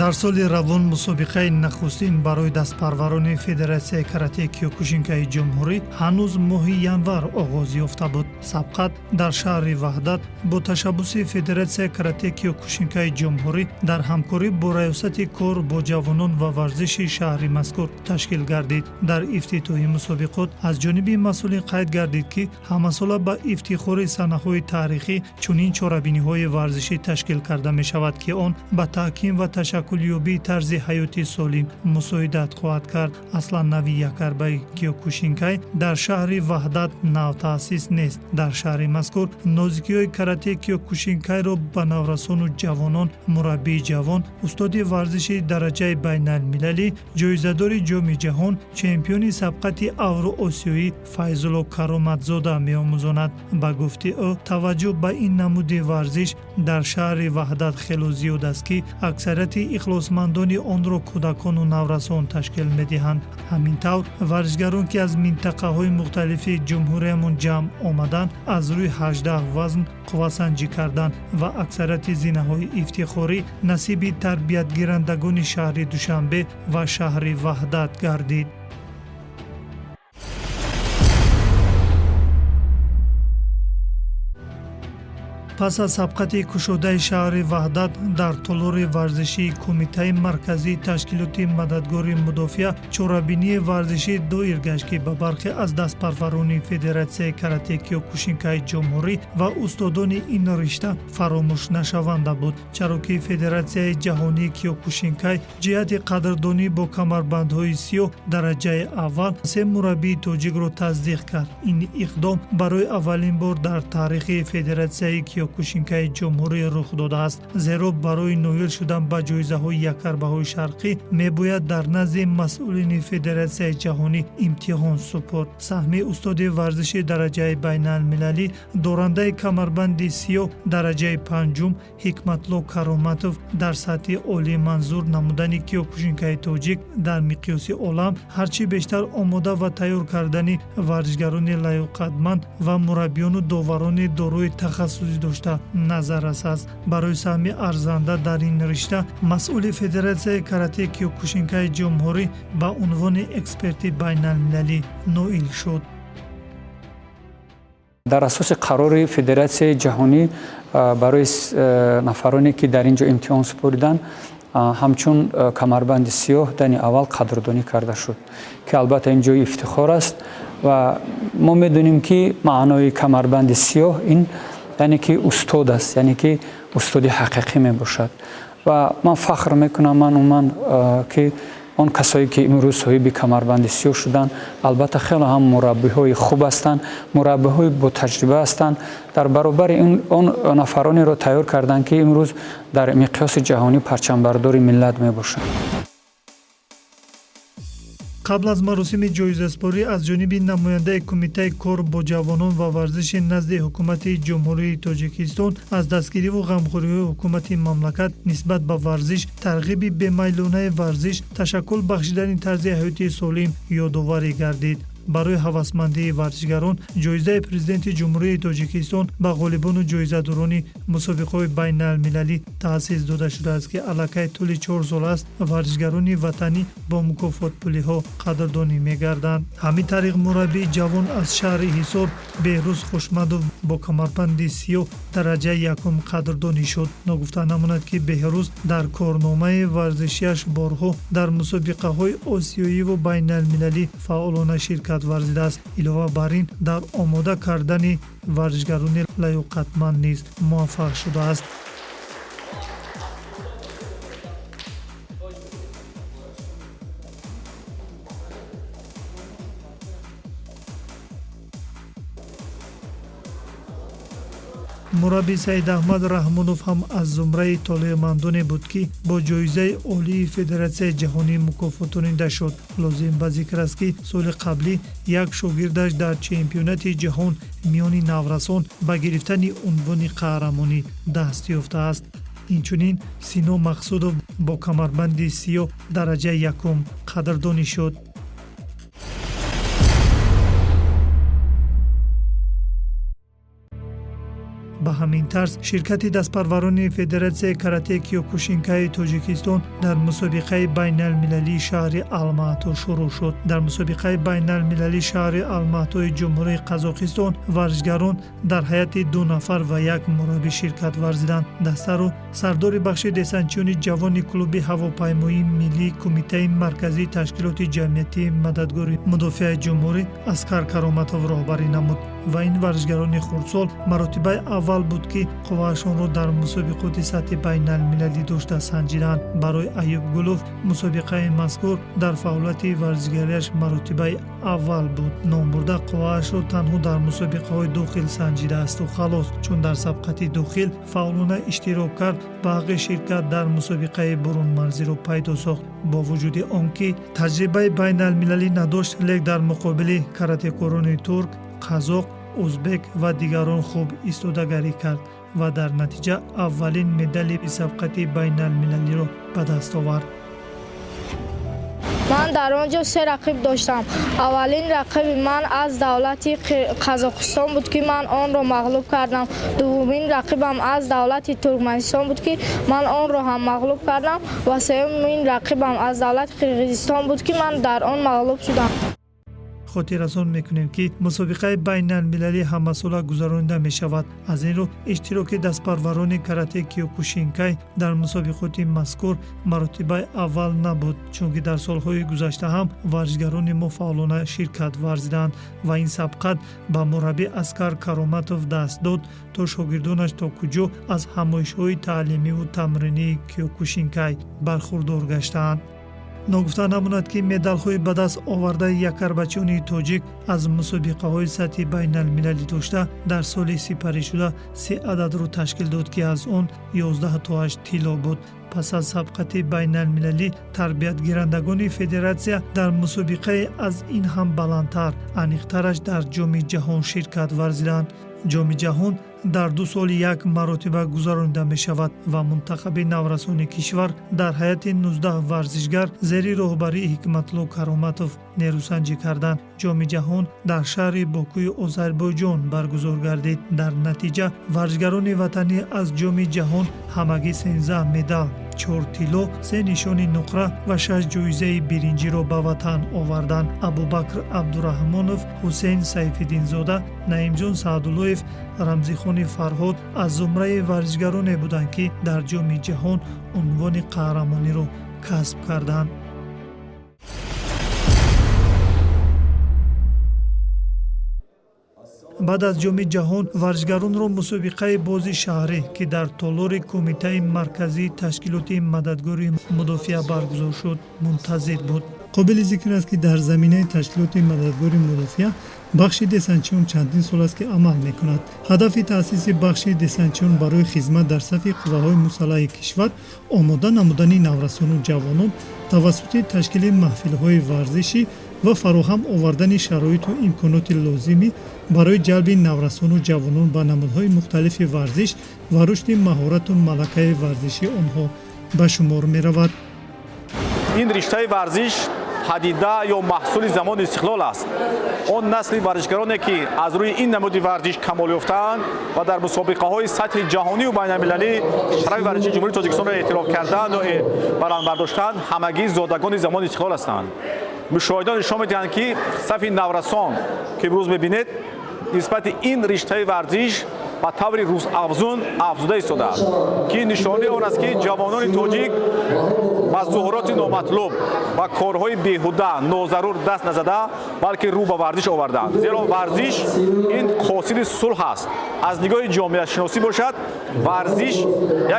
Дар соли равон мусобиқаи нахустин барои дастпарварони Федератсияи каратеи киёкушинкаи ҷумҳурӣ ҳанӯз моҳи январ оғоз ёфта буд. Сабқат дар шаҳри Ваҳдат бо ташаббуси Федератсияи каратеи киёкушинкаи ҷумҳурӣ дар ҳамкорӣ бо Раёсати кор бо ҷавонон ва варзиши шаҳри мазкур ташкил гардид. Дар ифтитоҳи мусобиқот аз ҷониби масъулин қайд гардид, ки ҳамасола ба ифтихори санаҳои таърихӣ чунин чорабиниҳои варзишӣ ташкил карда мешавад, ки он ба таҳким ва ташаккулёбии тарзи ҳаёти солим мусоидат хоҳад кард. Аслан нави якарбаи киёкушинкай дар шаҳри Ваҳдат навтаъсис нест. Дар шаҳри мазкур нозикиҳои каратеи киёкушинкайро ба наврасону ҷавонон мураббии ҷавон, устоди варзиши дараҷаи байналмилалӣ, ҷоизадори Ҷоми ҷаҳон, чемпиони сабқати Авроосиёӣ Файзулло Кароматзода меомӯзонад. Ба гуфти ӯ, таваҷҷӯҳ ба ин намуди варзиш дар шаҳри Ваҳдат хело зиёд аст, ки аксарияти ихлосмандони онро кӯдакону наврасон ташкил медиҳанд. Ҳамин тавр, варзишгарон, ки аз минтақаҳои мухталифи ҷумҳуриямон ҷамъ омаданд, аз рӯи 18 вазн қуввасанҷӣ карданд ва аксарияти зинаҳои ифтихорӣ насиби тарбиятгирандагони шаҳри Душанбе ва шаҳри Ваҳдат гардид. Пас аз сабқати кушодаи шаҳри Ваҳдат дар толори варзишии Кумитаи марказии ташкилоти мададгори мудофиа чорабинии варзишӣ доир гашт, ки ба бархе аз дастпарварони Федератсияи каратеи киёкушинкаи ҷумҳурӣ ва устодони ин ришта фаромӯшнашаванда буд, чаро ки Федератсияи ҷаҳонии киёкушинкай ҷиҳати қадрдонӣ бо камарбандҳои сиёҳ дараҷаи аввал се мураббии тоҷикро тасдиқ кард. Ин иқдом барои аввалин бор дар таърихи Федератсияи киёкушинкаи ҷумҳурӣ рух додааст, зеро барои ноил шудан ба ҷоизаҳои якарбаҳои шарқӣ мебояд дар назди масъулини Федератсияи ҷаҳонӣ имтиҳон супорд. Саҳми устоди варзиши дараҷаи байналмилалӣ, дорандаи камарбанди сиёҳ дараҷаи панҷум Ҳикматлло Кароматов дар сатҳи олӣ манзур намудани киёкушинкаи тоҷик дар миқёси олам, ҳарчи бештар омода ва тайёр кардани варзишгарони лаёқатманд ва мураббиёну доварони дорои тахассусӣ дошта назаррас аст. Барои саҳми арзанда дар ин ришта масъули Федератсияи каратеи киёкушинкаи ҷумҳурӣ ба унвони эксперти байналмилалӣ ноил шуд. Дар асоси қарори Федератсияи ҷаҳонӣ барои нафароне, ки дар ин ҷо имтиҳон супориданд, ҳамчун камарбанди сиёҳ дани аввал қадрдонӣ карда шуд, ки албатта ин ҷои ифтихор аст ва мо медонем, ки маънои камарбанди сиёҳ ин яъне ки устод аст, яъне ки устоди ҳақиқӣ мебошад. Ва ман фахр мекунам, ман умуман, ки он касое, ки имрӯз соҳиби камарбанди сиёҳ шуданд, албатта хеле ҳам мураббиҳои хуб ҳастанд, мураббиҳои ботаҷриба ҳастанд. Дар баробари он нафаронеро тайёр карданд, ки имрӯз дар миқёси ҷаҳонӣ парчамбардори миллат мебошанд. Қабл аз маросими ҷоизаспорӣ аз ҷониби намояндаи Кумитаи кор бо ҷавонон ва варзиши назди Ҳукумати Ҷумҳурии Тоҷикистон аз дастгириву ғамхориҳои ҳукумати мамлакат нисбат ба варзиш, тарғиби бемайлонаи варзиш, ташаккул бахшидани тарзи ҳаёти солим ёдоварӣ гардид. Барои ҳавасмандии варзишгарон ҷоизаи Президенти Ҷумҳурии Тоҷикистон ба ғолибону ҷоизадорони мусобиқаҳои байналмилалӣ таъсис дода шудааст, ки аллакай тӯли 4 сол аст варзишгарони ватанӣ бо мукофотпулиҳо қадрдонӣ мегарданд. Ҳамин тариқ, мураббии ҷавон аз шаҳри Ҳисор Беҳрӯз Хушмадов бо камарбанди сиёҳ дараҷаи якум қадрдонӣ шуд. Ногуфта намонад, ки Беҳрӯз дар корномаи варзишиаш борҳо дар мусобиқаҳои осиёиву байналмилалӣ фаъолона ширкат варзидааст. Илова бар ин, дар омода кардани варзишгарони лаёқатманд низ муваффақ шудааст. Мураббӣ Саидаҳмад Раҳмонов ҳам аз зумраи толеъмандоне буд, ки бо ҷоизаи олии Федератсияи ҷаҳонӣ мукофотонида шуд. Лозим ба зикр аст, ки соли қаблӣ як шогирдаш дар чемпионати ҷаҳон миёни наврасон ба гирифтани унвони қаҳрамонӣ даст ёфтааст. Инчунин Сино Мақсудов бо камарбанди сиёҳ дараҷаи якум қадрдонӣ шуд. Ба ҳамин тарз ширкати дастпарварони Федератсияи карате Киёкушинкаи Тоҷикистон дар мусобиқаи байналмилалии шаҳри Алмато шурӯъ шуд. Дар мусобиқаи байналмилалии шаҳри Алматои Ҷумҳурии Қазоқистон варзишгарон дар ҳайати 2 нафар ва 1 мураббӣ ширкат варзиданд. Дастаро сардори бахши десантчиёни ҷавони клуби ҳавопаймоии миллии Кумитаи марказии ташкилоти ҷамъиятии мададгори мудофиаи ҷумҳурӣ Аскар Кароматов роҳбарӣ намуд ва ин варзишгарони хурдсол маротибаи аввал буд, ки қувваашонро дар мусобиқоти сатҳи байналмилалӣ дошта санҷиданд. Барои Аюб Гулов мусобиқаи мазкур дар фаъолияти варзишгариаш маротибаи аввал буд. Номбурда қувваашро танҳо дар мусобиқаҳои дохил санҷидаасту халос, чун дар сабқати дохил фаъолона иштирок кард ва ҳаққи ширкат дар мусобиқаи бурунмарзиро пайдо сохт. Бо вуҷуди он ки таҷрибаи байналмилалӣ надошт, лек дар муқобили каратекорони турк, қазоқ, узбек ва дигарон хуб истодагарӣ кард ва дар натиҷа аввалин медали сабқати байналмилалиро ба даст овард. Ман дар он ҷо 3 рақиб доштам. Аввалин рақиби ман аз давлати Қазоқистон буд, ки ман онро мағлуб кардам. Дуввумин рақибам аз давлати Туркманистон буд, ки ман онро ҳам мағлуб кардам, ва сеюмин рақибам аз давлати Қирғизистон буд, ки ман дар он мағлуб шудам. Хотиррасон мекунем, ки мусобиқаи байналмилалӣ ҳамасола гузаронида мешавад. Аз ин рӯ иштироки дастпарварони карате Киёкушинкай дар мусобиқоти мазкур маротибаи аввал набуд, чунки дар солҳои гузашта ҳам варзишгарони мо фаъолона ширкат варзиданд ва ин сабқат ба мураббӣ Аскар Кароматов даст дод, то шогирдонаш то куҷо аз ҳамоишҳои таълимиву тамринии Киёкушинкай бархурдор гаштаанд. Ногуфта намонад, ки медалҳои ба даст овардаи якарбачиёни тоҷик аз мусобиқаҳои сатҳи байналмилалӣ дошта дар соли сипаришуда 3 ададро ташкил дод, ки аз он 11 тоаш тилло буд. Пас аз сабқати байналмилалӣ тарбиятгирандагони федератсия дар мусобиқаи аз ин ҳам баландтар, аниқтараш дар Ҷоми ҷаҳон ширкат варзиданд. Ҷоми ҷаҳон дар 2 соли як маротиба гузаронида мешавад ва мунтахаби наврасони кишвар дар ҳайати 19 варзишгар зери роҳбарии Ҳикматулло Кароматов нерӯсанҷӣ карданд. Ҷоми ҷаҳон дар шаҳри Бокуи Озарбойҷон баргузор гардид. Дар натиҷа варзишгарони ватанӣ аз Ҷоми ҷаҳон ҳамагӣ 13 медал, 4 тилло, 3 нишони нуқра ва 6 ҷоизаи биринҷиро ба ватан оварданд. Абубакр Абдураҳмонов, Ҳусейн Сайфиддинзода, Наимҷон Саъдуллоев, Рамзихони Фарҳод аз зумраи варзишгароне буданд, ки дар Ҷоми ҷаҳон унвони қаҳрамониро касб карданд. Баъд аз Ҷоми ҷаҳон варзишгаронро мусобиқаи бози шаҳрӣ, ки дар толори Кумитаи марказии ташкилоти мададгори мудофиа баргузор шуд, мунтазир буд. Қобили зикр аст, ки дар заминаи ташкилоти мададгори мудофиа бахши десантчиён чандин сол аст, ки амал мекунад. Ҳадафи таъсиси бахши десантчиён барои хизмат дар сафи қувваҳои мусаллаҳи кишвар омода намудани наврасону ҷавонон тавассути ташкили маҳфилҳои варзишӣ ва фароҳам овардани шароиту имконоти лозимӣ барои ҷалби наврасону ҷавонон ба намудҳои мухталифи варзиш ва рушди маҳорату малакаи варзишии онҳо ба шумор меравад. Ин риштаи варзиш падида ё маҳсули замони истиқлол аст. Он насли варзишгароне, ки аз рӯи ин намуди варзиш камол ёфтаанд ва дар мусобиқаҳои сатҳи ҷаҳонию байналмилалӣ шарафи варзиши Ҷумҳурии Тоҷикистонро эътироф карданд ва баланд бардоштанд, ҳамагӣ зодагони замони истиқлол ҳастанд. Мушоҳидон нишон медиҳанд, ки сафи наврасон, ки имрӯз мебинед, нисбати ин риштаи варзиш ба таври рӯзафзун афзуда истодааст, ки нишонаи он аст, ки ҷавонони тоҷик ба зуҳуроти номатлуб ва корҳои беҳуда нозарур даст назада, балки рӯ ба варзиш оварданд. Зеро варзиш ин қосили сулҳ аст. Аз нигоҳи ҷомеашиносӣ бошад, варзиш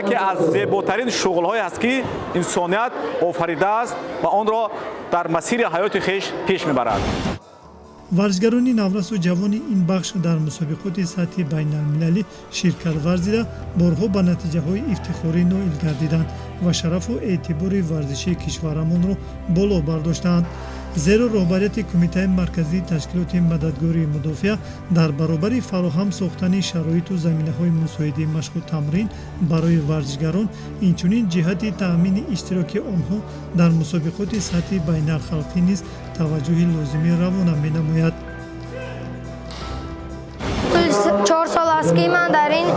яке аз зеботарин шуғлҳое аст, ки инсоният офаридааст ва онро дар масири ҳаёти хеш пеш мебарад. Варзишгарони наврасу ҷавони ин бахш дар мусобиқоти сатҳи байналмилалӣ ширкат варзида, борҳо ба натиҷаҳои ифтихорӣ ноил гардиданд ва шарафу эътибори варзишии кишварамонро боло бардоштаанд. Зеро роҳбарияти Кумитаи марказии ташкилоти мададгории мудофиа дар баробари фароҳам сохтани шароиту заминаҳои мусоиди машқу тамрин барои варзишгарон, инчунин ҷиҳати таъмини иштироки онҳо дар мусобиқоти сатҳи байналхалқӣ низ таваҷҷӯҳи лозимӣ равона менамояд. 4 сол аст, ки ман дар ин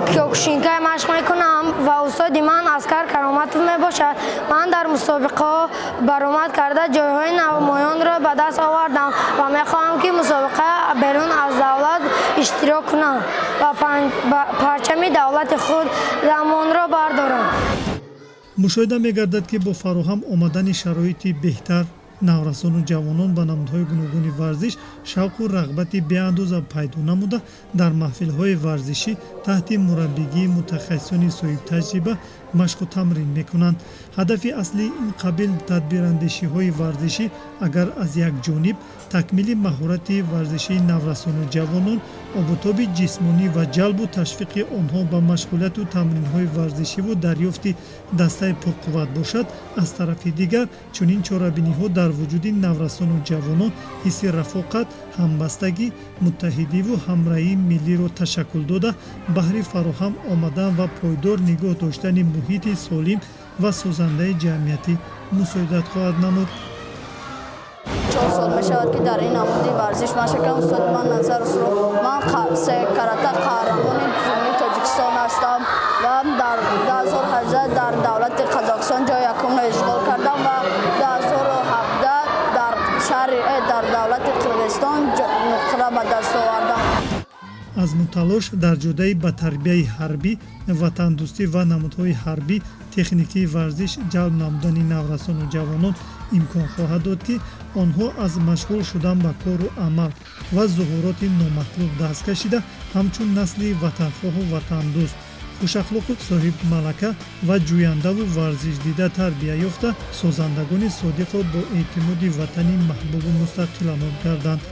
киёкушинкай машқ мекунам ва устоди ман Аскар Кароматов мебошад. Ман дар мусобиқаҳо баромад карда, ҷойҳои намоёнро ба даст овардам ва мехоҳам, ки мусобиқа берун аз давлат иштирок кунам ва парчами давлати худ замонро бардорам. Мушоҳида мегардад, ки бо фароҳам омадани шароити беҳтар наврасону ҷавонон ба намудҳои гуногуни варзиш шавқу рағбати беандоза пайдо намуда, дар маҳфилҳои варзишӣ таҳти мураббигии мутахассисони соҳибтаҷриба машқу тамрин мекунанд. Ҳадафи аслии ин қабил тадбирандешиҳои варзишӣ агар аз як ҷониб такмили маҳорати варзишии наврасону ҷавонон, обутоби ҷисмонӣ ва ҷалбу ташвиқи онҳо ба машғулияту тамринҳои варзишиву дарёфти дастаи пурқувват бошад, аз тарафи дигар чунин чорабиниҳо дар вуҷуди наврасону ҷавонон ҳисси рафоқат, ҳамбастагӣ, муттаҳидиву ҳамраҳии миллиро ташаккул дода, баҳри фароҳам омадан ва пойдор нигоҳ доштани муҳити солим ва созандаи ҷамъиятӣ мусоидат хоҳад намуд. 4 сол мешавад, ки дар ин намуди варзиш машқ мекунам. Устоди ман Назар Усров. Ман се карата қаҳрамони Ҷумҳурии Тоҷикистон ҳастам ва дар 2018 дар давлати Қазоқистон ҷои якумро ишғол кардам ва 2017 дар шаҳри дар давлати Қирғизистон нуқра ба даст овардам. Азму талош дар ҷодаи ба тарбияи ҳарбӣ, ватандӯстӣ ва намудҳои ҳарбӣ, техникии варзиш ҷалб намудани наврасону ҷавонон имкон хоҳад дод, ки онҳо аз машғул шудан ба кору амал ва зуҳуроти номатлуб даст кашида, ҳамчун насли ватанхоҳу ватандӯст, хушахлоқу соҳибмалака ва ҷӯяндаву варзишдида тарбия ёфта, созандагони содиқро бо эътимоди ватани маҳбубу мустақиламон карданд.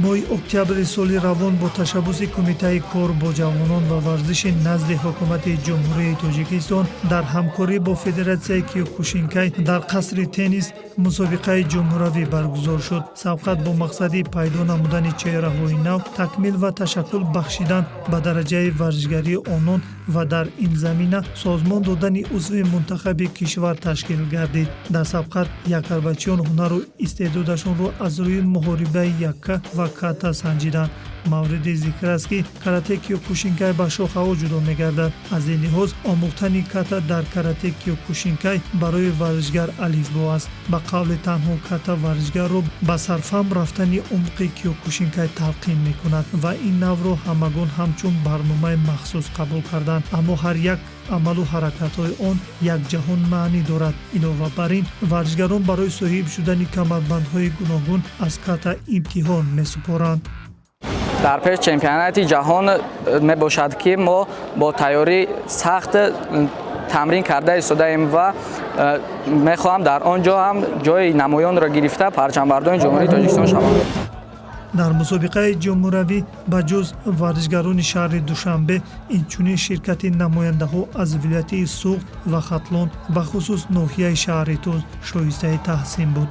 Моҳи октябри соли равон бо ташаббуси Кумитаи кор бо ҷавонон ва варзиши назди Ҳукумати Ҷумҳурии Тоҷикистон дар ҳамкорӣ бо Федератсияи киёкушинкай дар қасри теннис мусобиқаи ҷумҳуравӣ баргузор шуд. Сабқат бо мақсади пайдо намудани чеҳраҳои нав, такмил ва ташаккул бахшидан ба дараҷаи варзишгарии онон ва дар ин замина созмон додани узви мунтахаби кишвар ташкил гардид. Дар сабқат якарбачиён ҳунару истеъдодашонро аз рӯи муҳорибаи якка ва ката санҷиданд. Мавриди зикр аст, ки карате киёкушинкай ба шохаҳо ҷудо мегардад. Аз ин лиҳоз омӯхтани ката дар карате киёкушинкай барои варзишгар алифбо аст. Ба қавли танҳо ката варзишгарро ба сарфаҳм рафтани умқи киёкушинкай талқин мекунад ва ин навъро ҳамагон ҳамчун барномаи махсус қабул карданд. Аммо ҳар як амалу ҳаракатҳои он як ҷаҳон маънӣ дорад. Илова бар ин, варзишгарон барои соҳиб шудани камарбандҳои гуногун аз ката имтиҳон месупоранд. Дар пеш чемпионати ҷаҳон мебошад, ки мо бо тайёрии сахт тамрин карда истодаем ва мехоҳам дар он ҷо ҳам ҷои намоёнро гирифта парчамбардони Ҷумҳурии Тоҷикистон шавам. Дар мусобиқаи ҷумҳуравӣ ба ҷуз варзишгарони шаҳри Душанбе инчунин ширкати намояндаҳо аз вилояти Суғд ва Хатлон, бахусус ноҳияи шаҳри Тӯз шоистаи таҳсин буд.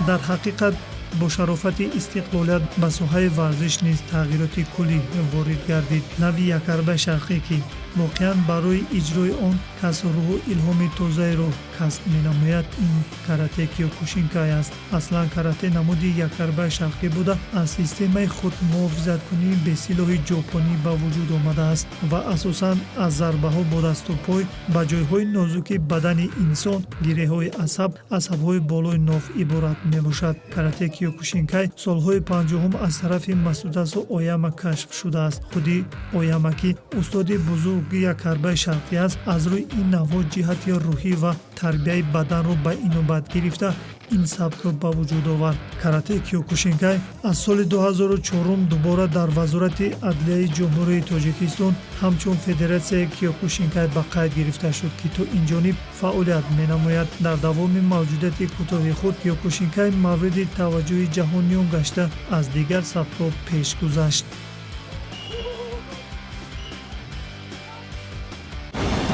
Дар ҳақиқат бо шарофати истиқлолият ба соҳаи варзиш низ тағйироти куллӣ ворид гардид. Нави якарбаи шарқӣ, ки воқеан барои иҷрои он кас рӯҳу илҳоми тозаеро касб менамояд, ин карате киёкушинкай аст. Аслан карате намуди якарбаи шарқӣ буда, аз системаи худмуҳофизаткунии бесилоҳи ҷопонӣ ба вуҷуд омадааст ва асосан аз зарбаҳо бо дасту пой ба ҷойҳои нозуки бадани инсон, гиреҳҳои асаб, асабҳои болои ноф иборат мебошад. Карате киёкушинкай солҳои 50-ум аз тарафи Масудасу Ояма кашф шудааст. Худи Ояма, ки устоди бузурги якарбаи шарқӣ аст, аз рӯи ин навъҳо ҷиҳати рӯҳӣ ва тарбияи баданро ба инобат гирифта ин сабкро ба вуҷуд овард. Карате киёкушинкай аз соли 2004 дубора дар Вазорати адлияи Ҷумҳурии Тоҷикистон ҳамчун Федератсияи киёкушинкай ба қайд гирифта шуд, ки то ин ҷониб фаъолият менамояд. Дар давоми мавҷудияти кӯтоҳи худ киёкушинкай мавриди таваҷҷӯҳи ҷаҳониён гашта, аз дигар сабкҳо пеш гузашт.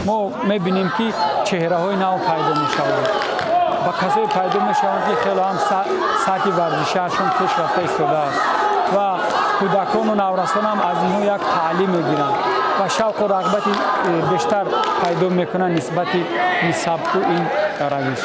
Мо мебинем, ки чеҳраҳои нав пайдо мешаванд ва касое пайдо мешаванд, ки хеле ҳам сатҳи варзишиашон пеш рафта истодааст ва кӯдакону наврасон ҳам аз инҳо як таълим мегиранд ва шавқу рағбати бештар пайдо мекунанд нисбати ин сабку ин равиш.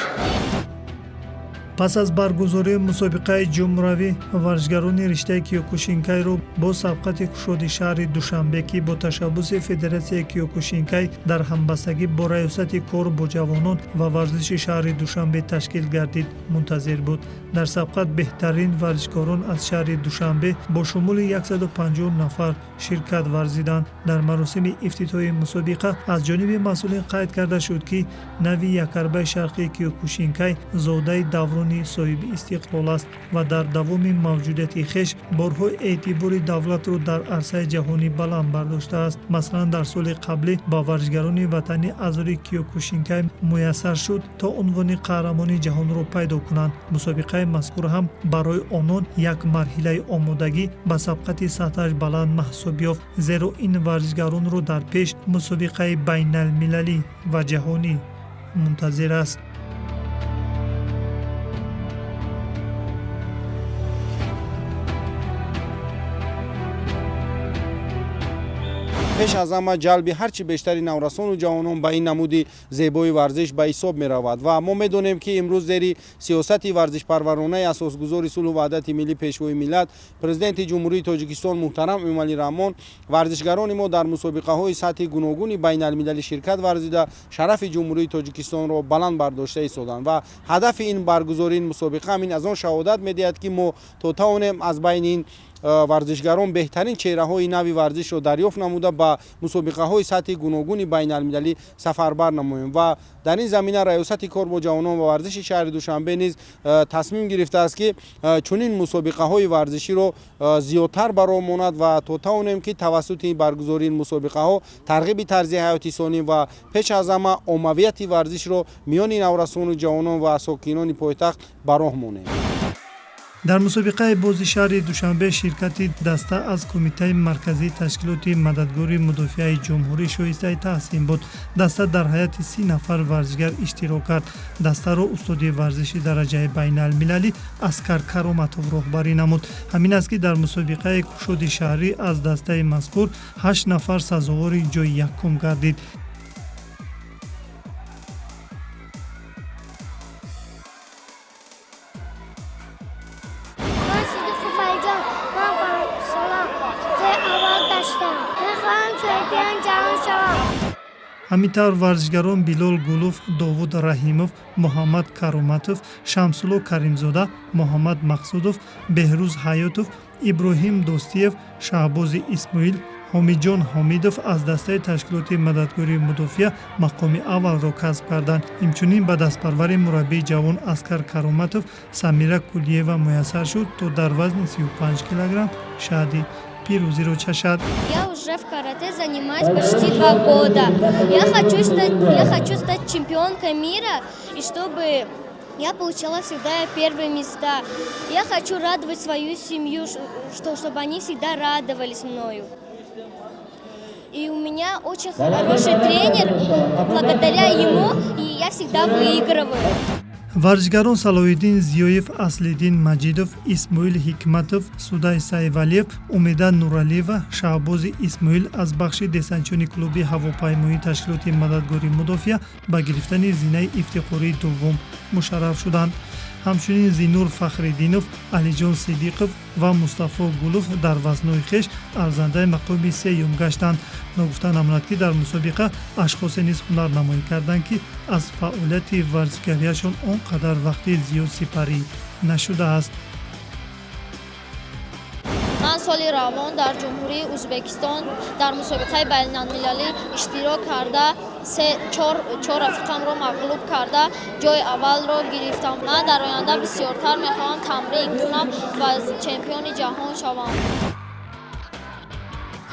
Пас аз баргузории мусобиқаи ҷумҳуравӣ варзишгарони риштаи киёкушинкайро бо сабқати кушоди шаҳри Душанбе, ки бо ташаббуси Федератсияи киёкушинкай дар ҳамбастагӣ бо раёсати кор бо ҷавонон ва варзиши шаҳри Душанбе ташкил гардид, мунтазир буд. Дар сабқат беҳтарин варзишкорон аз шаҳри Душанбе бо шумули 150 нафар ширкат варзиданд. Дар маросими ифтитоҳи мусобиқа аз ҷониби масъулин қайд карда шуд, ки нави якарбаи шарқии киёкушинкай зодаи даврони соҳиби истиқлол аст ва дар давоми мавҷудияти хеш борҳо эътибори давлатро дар арсаи ҷаҳонӣ баланд бардоштааст. Масалан, дар соли қаблӣ ба варзишгарони ватанӣ аз рӯи киёкушинкай муяссар шуд, то унвони қаҳрамони ҷаҳонро пайдо кунанд. Мусобиқаи мазкур ҳам барои онон як марҳилаи омодагӣ ба сабқати сатҳаш баланд маҳсуб ёфт, зеро ин варзишгаронро дар пеш мусобиқаи байналмилалӣ ва ҷаҳонӣ мунтазир аст. Пеш аз ҳама ҷалби ҳарчи бештари наврасону ҷавонон ба ин намуди зебои варзиш ба ҳисоб меравад ва мо медонем, ки имрӯз зери сиёсати варзишпарваронаи асосгузори сулҳу ваҳдати миллӣ, пешвои миллат, президенти Ҷумҳурии Тоҷикистон муҳтарам Эмомалӣ Раҳмон варзишгарони мо дар мусобиқаҳои сатҳи гуногуни байналмилалӣ ширкат варзида, шарафи Ҷумҳурии Тоҷикистонро баланд бардошта истоданд ва ҳадафи ин баргузории ин мусобиқа ҳамин аз он шаҳодат медиҳад, ки мо то тавонем аз байни ин варзишгарон беҳтарин чеҳраҳои нави варзишро дарёфт намуда ба мусобиқаҳои сатҳи гуногуни байналмилалӣ сафарбар намоем ва дар ин замина раёсати кор бо ҷавонон ва варзиши шаҳри Душанбе низ тасмим гирифтааст, ки чунин мусобиқаҳои варзиширо зиёдтар бароҳ монад ва то тавонем, ки тавассути баргузории ин мусобиқаҳо тарғиби тарзи ҳаёти солим ва пеш аз ҳама оммавияти варзишро миёни наврасону ҷавонон ва сокинони пойтахт бароҳ монем. Дар мусобиқаи бози шаҳри Душанбе ширкати даста аз Кумитаи марказии ташкилоти мададгори мудофиаи ҷумҳурӣ шоистаи таҳсин буд. Даста дар ҳайати 30 нафар варзишгар иштирок кард. Дастаро устоди варзиши дараҷаи байналмилалӣ Аскар Кароматов роҳбарӣ намуд. Ҳамин аст, ки дар мусобиқаи кушоди шаҳрӣ аз дастаи мазкур 8 нафар сазовори ҷои якум гардид. Ҳамин тавр варзишгарон Билол Гулов, Довуд Раҳимов, Муҳаммад Кароматов, Шамсулло Каримзода, Муҳаммад Мақсудов, Беҳрӯз Ҳаётов, Иброҳим Достиев, Шаҳбози Исмоил, Ҳомиҷон Ҳомидов аз дастаи ташкилоти мададгории мудофиа мақоми аввалро касб карданд. Инчунин ба дастпарвари мураббии ҷавон Аскар Кароматов Самира Кулиева муяссар шуд, то дар вазни 35 килограмм шаҳди пирӯзиро чашад. Я уже в карате занимаюсь почти 2 года. Я хочу стать чемпионкой мира, и чтобы я получала всегда первые места. Я хочу радовать свою семью, чтобы они всегда радовались мною. И у меня очень хороший тренер, благодаря ему я всегда выигрываю. Варзишгарон Салоҳиддин Зиёев, Аслиддин Маҷидов, Исмоил Ҳикматов, Судай Сайвалиев, Умеда Нуралиева, Шаҳбози Исмоил аз бахши десантчиёни клуби ҳавопаймоии ташкилоти мададгории мудофиа ба гирифтани зинаи ифтихории дуввум мушарраф шуданд. Ҳамчунин Зинур Фахриддинов, Алиҷон Сидиқов ва Мустафо Гулов дар вазнҳои хеш арзандаи мақоми сеюм гаштанд. Ногуфта намонад, ки дар мусобиқа ашхосе низ ҳунарнамоӣ карданд, ки аз фаъолияти варзишгариашон он қадар вақти зиёд сипарӣ нашудааст. Ман соли равон дар Ҷумҳурии Ӯзбекистон дар мусобиқаи байналмилалӣ иштирок карда, чор рафиқамро мағлуб карда, ҷои аввалро гирифтам. Ман дар оянда бисёртар мехоҳам тамрин кунам ва чемпиони ҷаҳон шавам.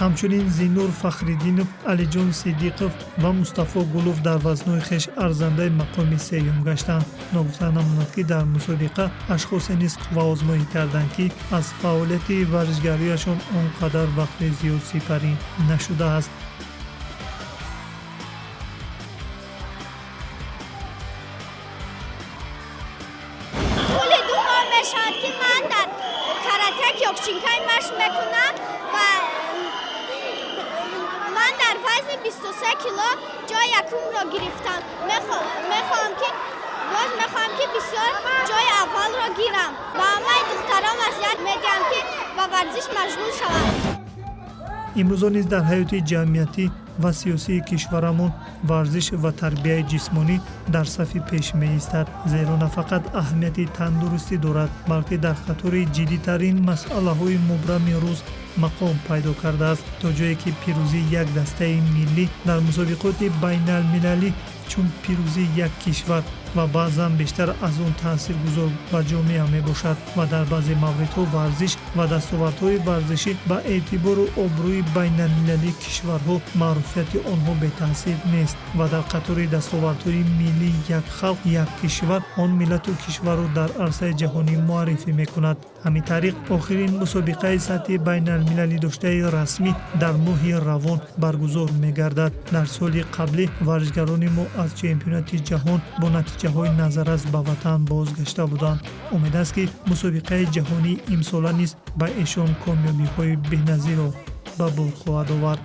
Ҳамчунин Зинур Фахриддинов, Алиҷон Сидиқов ва Мустафо Гулов дар вазнҳои хеш арзандаи мақоми сеюм гаштанд. Ногуфта намонад, ки дар мусобиқа ашхосе низ қувваозмоӣ карданд, ки аз фаъолияти варзишгариашон он қадар вақти зиёд сипарӣ нашудааст. Тӯли 2 моҳ мешавад, ки ман дар карате киёкушинкай машқ мекунам ва ман дар вазни 23 кило ҷои якумро гирифтам. Мехоҳам, ки боз Боз мехоҳам, ки бисёр ҷои аввалро гирам. Ба ҳамаи духтарон маслиҳат медиҳам, ки ба варзиш машғул шаванд. Имрӯзо низ дар ҳаёти ҷамъиятӣ ва сиёсии кишварамон варзиш ва тарбияи ҷисмонӣ дар сафи пеш меистад, зеро на фақат аҳамияти тандурустӣ дорад, балки дар қатори ҷиддитарин масъалаҳои мубрами рӯз мақом пайдо кардааст, то ҷое ки пирӯзии як дастаи миллӣ дар мусобиқоти байналмилалӣ чун пирӯзии як кишвар ва баъзан бештар аз он таъсиргузор ба ҷомеа мебошад. Ва дар баъзе мавридҳо варзиш ва дастовардҳои варзишӣ ба эътибору обрӯи байналмилалии кишварҳо, маъруфияти онҳо бетаъсир нест ва дар қатори дастовардҳои миллии як халқ, як кишвар он миллату кишварро дар арсаи ҷаҳонӣ муаррифӣ мекунад. Ҳамин тариқ, охирин мусобиқаи сатҳи байналмилалӣ доштаи расмӣ дар моҳи равон баргузор мегардад. Дар соли қаблӣ варзишгарони мо аз чемпионати ҷаҳон бо натиҷаҳои назаррас ба ватан бозгашта буданд. Умед аст, ки мусобиқаи ҷаҳонии имсола низ ба эшон комёбиҳои беназирро ба бор хоҳад овард.